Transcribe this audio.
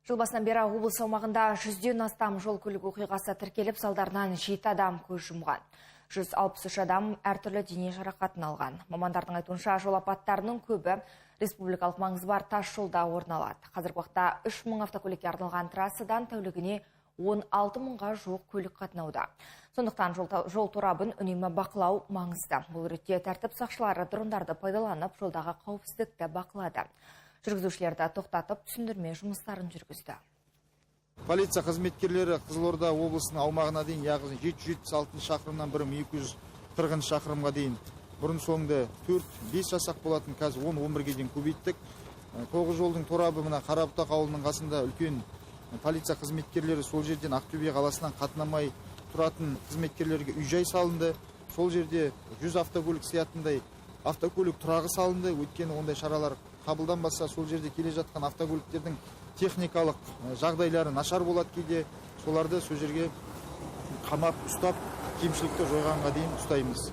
Жыл басынан бері облыс аумағында 100-ден астам жол көлік оқиғасы тіркеліп, салдарынан 7 адам көз жұмған. 163 адам әртүрлі дене жарақатын алған. Мамандардың айтуынша, жол апаттарының көбі республикалық маңызы бар тас жолда орын алады. Қазіргі уақытта 3000 автокөлікке арналған трассадан тәулігіне 16 мыңға жуық көлік қатынауда. Сондықтан жол торабын үнемі бақылау маңызды. Бұл ретте тәртіп сақшылары дрондарды пайдаланып, жолдағы қауіпсіздікті бақылады. Жүргізушілерді тоқтатып, түсіндірме жұмыстарын жүргізді. Полиция қызметкерлері Қызылорда облысының аумағына дейін, яғни 776 шақырымнан 1240 шақырымға дейін, бұрын соңды 4-5 жасақ болатын, қазір 10-11-ге дейін көбейттік. Тоғыз жолдың торабы мына Қарабұтақ ауылының қасында үлкен полиция қызметкерлері, сол жерден Ақтөбе қаласынан қатынамай тұратын қызметкерлерге үй жай салынды. Сол жерде 100 автокөлік сиятындай автокөлік тұрағы салынды. Өйткені ондай шаралар қабылданбаса, сол жерде келе жатқан автокөліктердің техникалық жағдайлары нашар болады кейде. Соларды сол жерге қамап ұстап, кемшілікті жойғанға дейін ұстаймыз.